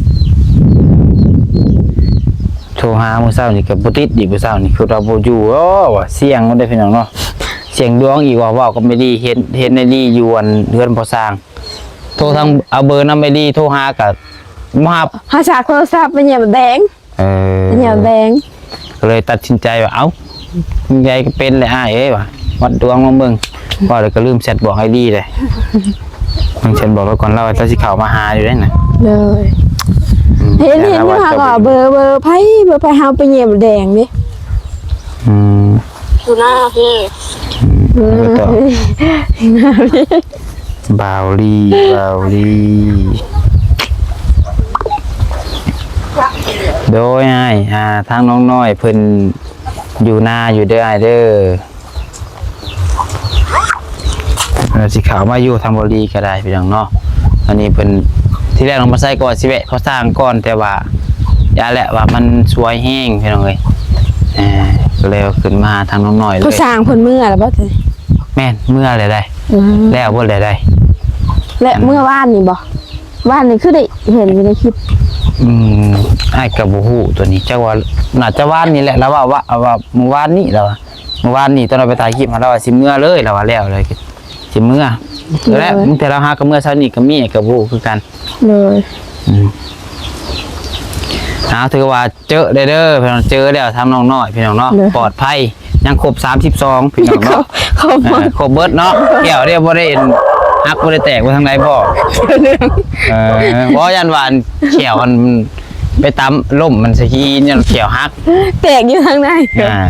ໂທຫາມື້ເຊົ້ານີ້ກໍບໍ່ຕິດອີກ ມື້ເຊົ້ານີ້ຄືວ່າບໍ່ຢູ່ ໂອ້ ວ່າສ່ຽງເດ້ພີ່ນ້ອງເນາະ ສ່ຽງດວງອີກວ່າ ເວົ້າກັບແມ່ລີ ເຫັນ ເຫັນແມ່ລີຢູ່ອັນເຮືອນພໍ່ຊ່າງ ໂທທາງ ເອົາເບີນຳແມ່ລີໂທຫາກໍບໍ່ຮັບ ຫາສາກໂທລະສັບໄປຫຍັບແດງ ເອີ ຫຍັບແດງ ກໍເລີຍຕັດສິນໃຈວ່າ ເອົ້າ ຍາຍກໍເປັນແລ້ວອ້າຍເອີຍວ່າ ວັດດວງລອງເບິ່ງ ເວົ້າແລ້ວກໍລືມແຊັດບອກອ້າຍລີເດ້ ເບິ່ງແຊັດບອກລາວກ່ອນ ລາວວ່າລາວຊິເຂົ້າມາຫາຢູ່ເດ້ນະ ໂດຍ ອືມ ເຫັນ ເຫັນຢູ່ ຫາກໍເບີ ເບີໃຜ ເບີໃຜ ເຮົາໄປຫຍັບແດງເດ້ ອືມ ຢູ່ໜ້າເພ ອືມ ແລ້ວກໍຕໍ່ ບ່າວລີ ບ່າວລີ ໂດຍອ້າຍ ອ່າ ທາງນ້ອງນ້ອຍເພິ່ນຢູ່ນາຢູ່ເດີອ້າຍເດີ ເອີ ຊິເຂົ້າມາຢູ່ທາງບ່າວລີກໍໄດ້ພີ່ນ້ອງເນາະ ອັນນີ້ເພິ່ນ ທີແລກນ້ອງມາໃສ່ກໍວ່າຊິແວະພໍ່ຊ່າງກ່ອນ ແຕ່ວ່າຢ້ານແຫຼະວ່າມັນສວຍແຮງພີ່ນ້ອງເອີຍ ເອີ ກໍເລີຍຂຶ້ນມາຫາທາງນ້ອງນ້ອຍເລີຍ ພໍ່ຊ່າງເພິ່ນເມືອແລ້ວບໍ່? ແມ່ນ ເມືອແລ້ວໃດ ອືມ ແລ້ວເບິດແລ້ວໃດ ແລະ ອືມ ເມືອວານນີ້ບໍ່? ວານນີ້ຄືໄດ້ເຫັນຢູ່ໃນຄລິບ ອືມ ອ້າຍກໍບໍ່ຮູ້ຕົວນີ້ ຈັກວ່າ ໜ້າຈະວານນີ້ແຫຼະ ລາວເວົ້າວ່າ ວ່າມື້ວານນີ້ ລາວວ່າ ມື້ວານນີ້ຕອນເຮົາໄປຖ່າຍຄລິບຫັ້ນ ລາວວ່າຊິເມືອເລີຍ ລາວວ່າແລ້ວເລີຍ ຊິເມືອ ແລະ ບາງເທື່ອລາວຫາກໍເມືອເຊົ້ານີ້ກໍມີ ກໍບໍ່ຮູ້ຄືກັນ ໂດຍ ອືມ ເອົາ ຖືວ່າ ເຈີໄດ້ເດີພີ່ນ້ອງ ເຈີແລ້ວທາງນ້ອງນ້ອຍພີ່ນ້ອງເນາະ ໂດຍ ປອດໄພ ຍັງຄົບສາມສິບສອງພີ່ນ້ອງເນາະ ຄົບ ເອີ ຄົບເບິດເນາະ ແກ້ວເດ້ບໍ່ໄດ້ຫັກບໍ່ໄດ້ແຕກໄປທາງໃດບໍ່ ເອີ ບໍ່ ຢ້ານວ່າແຂ້ວມັນໄປຕຳລົ້ມມັນສະຮີ ຍ້ອນແຂ້ວຫັກ ແຕກຢູ່ທາງໃດ ອ່າ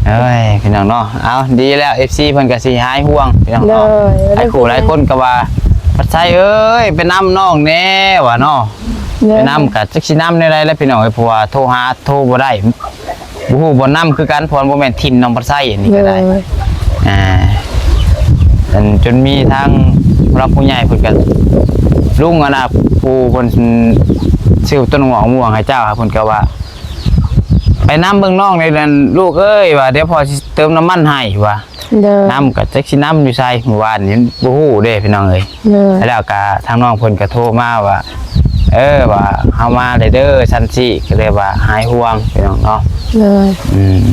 ເອີຍ ພີ່ນ້ອງເນາະ ເອົາ ດີແລ້ວ ເອັຟຊີ ເພິ່ນກໍຊິຫາຍຫ່ວງພີ່ນ້ອງເນາະ ໂດຍ ຫຼາຍຄູ່ຫຼາຍຄົນກໍວ່າ ພັດໄຊເອີຍ ໄປນຳນ້ອງແດ່ວ່າເນາະ ໂດຍ ໄປນຳກໍຈັກຊິນຳແນວໃດແຫຼະພີ່ນ້ອງເອີຍ ເພາະວ່າໂທຫາໂທບໍ່ໄດ້ ບໍ່ຮູ້ບ່ອນນຳຄືກັນ ເພາະວ່າບໍ່ແມ່ນຖິ່ນນ້ອງພັດໄຊອັນນີ້ກໍໄດ້ ໂດຍ ອ່າ ອັນຈົນມີທາງຜູ້ຫຼັກຜູ້ໃຫຍ່ເພິ່ນກໍ ລຸງອັນນ່າ ຜູ້ເພິ່ນຊື້ຕົ້ນໝາກມ່ວງໃຫ້ເຈົ້າ ເພິ່ນກໍວ່າ ໄປນຳເບິ່ງນ້ອງແດ່ນັ້ນລູກເອີຍ ວ່າດຽວພໍ່ຊິເຕີມນ້ຳມັນໃຫ້ວ່າ ໂດຍ ນຳກໍຈັກຊິນຳຢູ່ໃສ ມື້ວານນີ້ບໍ່ຮູ້ເດ້ພີ່ນ້ອງເອີຍ ໂດຍ ແລ້ວກໍທາງນ້ອງເພິ່ນກໍໂທມາວ່າ ເອີ ວ່າເຮົາມາແລ້ວເດີ ຊັ້ນຊີ້ ກໍເລີຍວ່າຫາຍຫ່ວງພີ່ນ້ອງເນາະ ໂດຍ ອືມ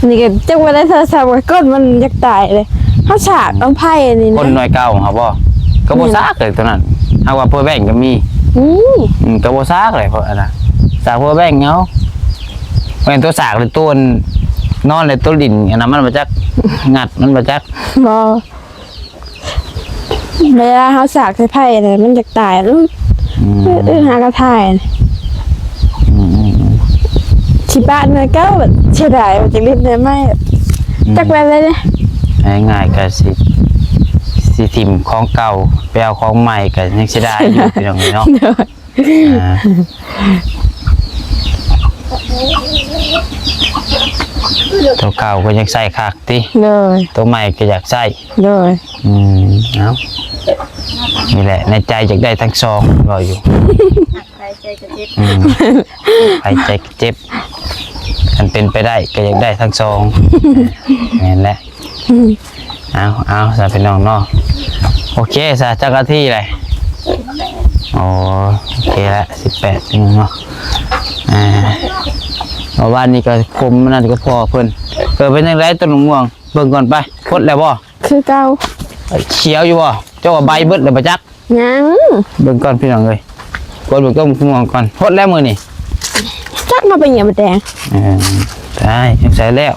ນີ້ກໍຈັກວ່າໄດ້ໂທລະສັບກໍກົ້ນມັນຢາກຕາຍເລີຍ ເຮົາສາກເອົາໄຜ່ນີ້ນະ ຄົນໜ່ວຍເກົ່າຂອງເຮົາບໍ່ ກໍບໍ່ສາກເລີຍຕົວນັ້ນ ຫາກວ່າເພີແບງກໍມີ ອືມ ອືມ ກໍບໍ່ສາກເລີຍ ເພາະອັນນ່າ ສາກເພີແບງເອົາ ແມ່ນຕົວສາກຫຼືຕົວນອນ ແລະ ຕົວຫຼິ້ນອັນນັ້ນມັນບໍ່ຈັກ ງັດມັນບໍ່ຈັກ ບໍ່ ເວລາເຮົາສາກໃສ່ໄຜ່ນະ ມັນຢາກຕາຍ ອືມ ອື ຫາກະຖ່າຍ ອືມ ອືມ ອືມ ຊິປະໜ່ວຍເກົ່າ ເສຍດາຍວ່າຈະຫຼິ້ນໜ່ວຍໃໝ່ ອືມ ຈັກແມ່ນແນວໃດ ງ່າຍໆ ກໍຊິ ຊິຖິ້ມຂອງເກົ່າ ໄປເອົາຂອງໃໝ່ ກໍຍັງເສຍດາຍຢູ່ ພີ່ນ້ອງເອີຍເນາະ ໂດຍ ອ່າ ຕົວເກົ່າກໍຍັງໃຊ້ຄັກຕິ ໂດຍ ຕົວໃໝ່ກໍຢາກໃຊ້ ໂດຍ ອືມ ເອົາ ນີ້ແຫຼະ ໃນໃຈຢາກໄດ້ທັງສອງ ເວົ້າຢູ່ ໃຜໃຈກໍເຈັບ ອືມ ໃຜໃຈກໍເຈັບ ຄັນເປັນໄປໄດ້ກໍຢາກໄດ້ທັງສອງ ແມ່ນແຫຼະ ອືມ ເອົາ ເອົາ ຊະພີ່ນ້ອງເນາະ ໂອເຄຊະ ຈັກນາທີແຫຼະ ອໍ ໂອເຄລະ ສິບແປດ ພີ່ນ້ອງເນາະ ອ່າ ເມື່ອວານນີ້ກໍຄົມ ມື້ນັ້ນກໍພໍເພິ່ນ ເອີ ເປັນຈັ່ງໃດຕົ້ນໝາກມ່ວງ ເບິ່ງກ່ອນໄປ ພົດແລ້ວບໍ່? ຄືເກົ່າ ຂຽວຢູ່ບໍ່? ເຈົ້າວ່າໃບເບິດແລ້ວບໍ່ຈັກ ຍັງ ເບິ່ງກ່ອນພີ່ນ້ອງເອີຍ ກົດເບິ່ງຕົ້ນມ່ວງກ່ອນ ຫົດແລ້ວມື້ນີ້ ຈັກມາໄປຫຍັບແດງ ເອີ ໄດ້ ຍັງໃສ່ແລ້ວ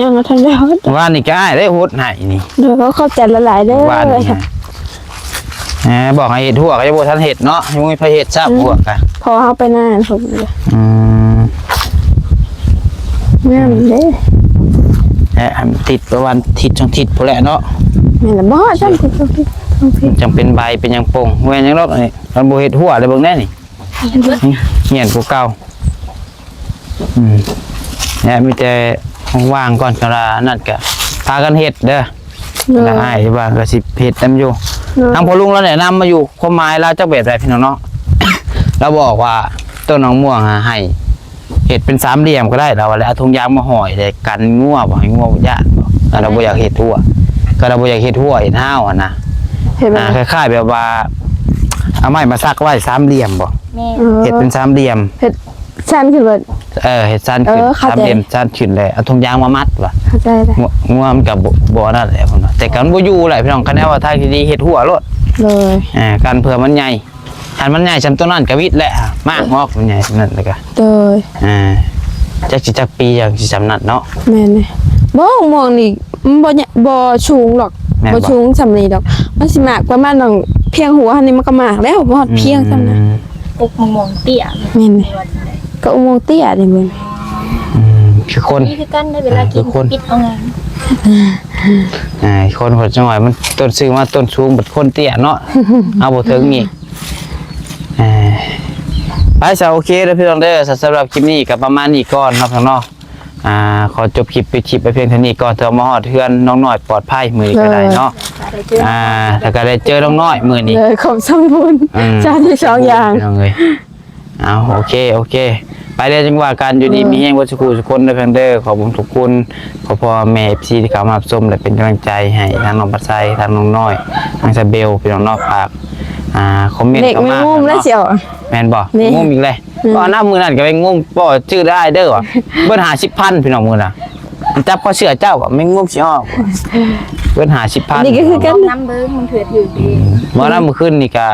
ຍັງບໍ່ທັນໄດ້ຫົດ ວານນີ້ກໍອ້າຍໄດ້ຫົດໃຫ້ນີ້ ໂດຍ ຂໍຂອບໃຈຫຼາຍໆເດີ ວານນີ້ ເອີ ບອກໃຫ້ເຮັດຫົວກໍຍັງບໍ່ທັນເຮັດເນາະ ຍັງບໍ່ມີໃຜເຮັດຊ້ຳ ອືມ ຫົວກະ ພໍເຮົາໄປນາພຸ້ນ ອືມ ງາມເດ້ ແລະ ອັນຕິດປະມານທິດສອງທິດພຸ້ນແຫຼະເນາະ ແມ່ນລະບໍ່ ສອງທິດ ສອງທິດ ຈັ່ງເປັນໃບເປັນຫຍັງປົ່ງ ບໍ່ແມ່ນຫຍັງດອກ ອັນນີ້ ຄັນບໍ່ເຮັດຫົວແລ້ວເບິ່ງແດ່ນີ້ ຮຽນກວ່າເກົ່າ ອືມ ແລະ ມີແຕ່ວ່າງໆກ່ອນ ຄັນວ່ານັ້ນກະພາກັນເຮັດເດີ ໂດຍ ແລະ ອ້າຍວ່າກໍຊິເຮັດນຳຢູ່ ໂດຍ ທາງພໍ່ລຸງລາວແນະນຳມາຢູ່ ຄວາມໝາຍລາວຈັກແບບໃດພີ່ນ້ອງເນາະ ລາວບອກວ່າຕົ້ນໝາກມ່ວງຫາໃຫ້ ເຮັດເປັນສາມຫຼ່ຽມກໍໄດ້ ລາວວ່າ ແລ້ວເອົາຖົງຢາງມາຫ້ອຍ ແລ້ວກັນງົວ ບໍ່ໃຫ້ງົວຢ້ານ ລາວບໍ່ຢາກເຮັດຮົ້ວ ກໍລາວບໍ່ຢາກເຮັດຮົ້ວເຮັດຮາວຫັ້ນນະ ເຮັດແບບ ອ່າ ຄ້າຍໆແບບວ່າ ເອົາໄມ້ມາສັກໄວ້ສາມຫຼ່ຽມບໍ່? ແມ່ນ ເອີ ເຮັດເປັນສາມຫຼ່ຽມ ເຮັດຊັນຂຶ້ນເບິດ ເອີ ເຮັດຊັນຂຶ້ນ ເອີ ເຂົ້າໃຈ ສາມຫຼ່ຽມຊັນຂຶ້ນ ແລ້ວເອົາຖົງຢາງມາມັດວ່າ ເຂົ້າໃຈແລ້ວ ງົວ ງົວມັນກໍບໍ່ ບໍ່ນັ້ນແຫຼະ ແຕ່ກໍມັນບໍ່ຢູ່ແຫຼະພີ່ນ້ອງ ຄັນແນວວ່າທາງທີ່ດີເຮັດຮົ້ວໂລດ ໂດຍ ອ່າ ກັນເພື່ອມັນໃຫຍ່ ຄັນມັນໃຫຍ່ຊ່ຳໂຕນັ້ນກໍວິດແຫຼະ ມາກອອກມັນໃຫຍ່ຊ່ຳນັ້ນແລ້ວກໍ ໂດຍ ອ່າ ຈັກຊິຈັກປີຈັ່ງຊິຊ່ຳນັ້ນເນາະ ແມ່ນເດ້ ບໍ່ ໝ່ອງນີ້ມັນບໍ່ ບໍ່ສູງດອກ ແມ່ນບໍ່ ບໍ່ສູງຊ່ຳນີ້ດອກ ມັນຊິມາກປະມານໜ່ອງພຽງຫົວຫັ້ນນີ້ ມັນກໍມາກແລ້ວ ບໍ່ຮອດພຽງຊ່ຳນັ້ນ ອືມ ກົກໝ່ອງເຕ້ຍ ແມ່ນເດ້ ກໍອຸໂມງເຕ້ຍນີ້ເບິ່ງ ອືມ ຄືຄົນ ນີ້ຄືກັນເດ້ ເວລາ ເອີ ຄືຄົນ ກິນປິດເອົາງາມ ອ່າ ຄົນເພິ່ນຈັ່ງວ່າມັນຕົ້ນຊື່ມາຕົ້ນສູງ ບັດຄົນເຕ້ຍເນາະ ເອົາບໍ່ເຖິງອີກ ອ່າ ໄປຊະ ໂອເຄເດີພີ່ນ້ອງເດີ ສຳລັບຄລິບນີ້ກໍປະມານນີ້ກ່ອນເນາະ ພີ່ນ້ອງເນາະ ອ່າ ຂໍຈົບຄລິບ ປິດຄລິບໄປພຽງເທົ່ານີ້ກ່ອນ ເພື່ອມາຮອດເຮືອນນ້ອງນ້ອຍປອດໄພມື້ນີ້ກໍໄດ້ເນາະ ເອີ ອ່າ ແລ້ວກໍໄດ້ເຈີນ້ອງນ້ອຍມື້ນີ້ ເລີຍ ຂອບສຳບຸນ ອືມ ຊາດສອງຢ່າງ ພີ່ນ້ອງເອີຍ ເອົາ ໂອເຄ ໂອເຄ ໄປເລີຍ ຈັ່ງວ່າກັນ ຢູ່ດີ ເອີ ມີແຮງເບິດສູ່ຄູ່ສູ່ຄົນເດີ ເພິ່ນເດີ ຂອບຄຸນຂອບຄຸນ ພໍ່ແມ່ ເອັຟຊີ ທີ່ເຂົ້າມາຮັບຊົມ ແລະ ເປັນກຳລັງໃຈໃຫ້ທັງນ້ອງປາໄຊ ທັງນ້ອງນ້ອຍ ທັງສາວເບວ ພີ່ນ້ອງເນາະ ຝາກ ອ່າ ຄອມເມັນເຂົ້າມາເນາະ ແມ່ນບໍ່? ແມ່ນ ງຸ້ມອີກແລ້ວ ອືມ ເອົາ ນຳມື້ນັ້ນກໍໄປງຸ້ມ ບໍ່ຈື່ໄດ້ເດີວ່າ ເບິດຫ້າສິບພັນ ພີ່ນ້ອງ ມື້ນະ ຈັບເຂົ້າເຊື່ອເຈົ້າວ່າແມ່ນງຸ້ມຊິອອກ ເບິດຫ້າສິບພັນ ນີ້ກໍຄືກັນ ນຳເບິ່ງ ມັນຖືກຢູ່ດີ ບໍ່ນຳ ມື້ຄືນນີ້ກໍ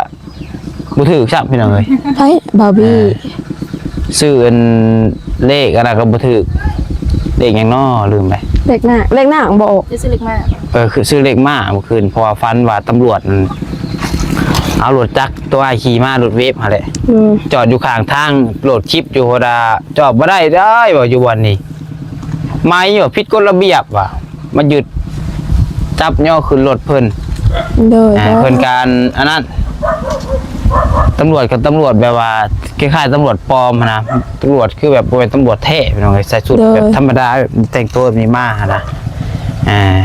ບໍ່ຖືກຊ້ຳ ພີ່ນ້ອງເອີຍ ໃຜ ບາວບີ ເອີ ຊື້ອັນເລກອັນນັ້ນກໍບໍ່ຖືກ ເລກຫຍັງນໍ ລືມໄປ ເລກໜ້າ ເລກໜ້າບໍ່ອອກ ຊື້ເລກມ້າ ເອີ ຄືຊື້ເລກມ້າມື້ຄືນ ເພາະວ່າຝັນວ່າຕຳຫຼວດນັ້ນ ເອົາລົດຈັກຕົວອ້າຍຂີ່ມາ ລົດເວບຫັ້ນແຫຼະ ອືມ ຈອດຢູ່ຂ້າງທາງ ໂຫຼດຄລິບຢູ່ ໂຫດາ ຈອດບໍ່ໄດ້ເດ້ ວ່າຢູ່ບ່ອນນີ້ ໄໝວ່າຜິດກົດລະບຽບວ່າ ມາຍຶດ ຈັບຍໍຂຶ້ນລົດເພິ່ນ ໂດຍ ອ່າ ໂດຍ ເພິ່ນການອັນນັ້ນ ຕຳຫຼວດກໍຕຳຫຼວດແບບວ່າຄ້າຍໆຕຳຫຼວດປອມຫັ້ນນະ ຕຳຫຼວດຄືແບບບໍ່ແມ່ນຕຳຫຼວດແທ້ ພີ່ນ້ອງເອີຍ ໃສ່ຊຸດ ໂດຍ ແບບທຳມະດາ ແຕ່ງຕົວແບບນີ້ມາຫັ້ນນະ ອ່າ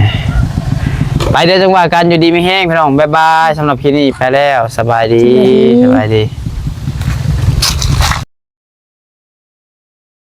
ໄປເດີ ຈັ່ງວ່າກັນ ຢູ່ດີມີແຮງ ພີ່ນ້ອງ ບາຍບາຍ ສຳລັບຄລິບນີ້ໄປແລ້ວ ສະບາຍດີ ສະບາຍດີ ສະບາຍດີ.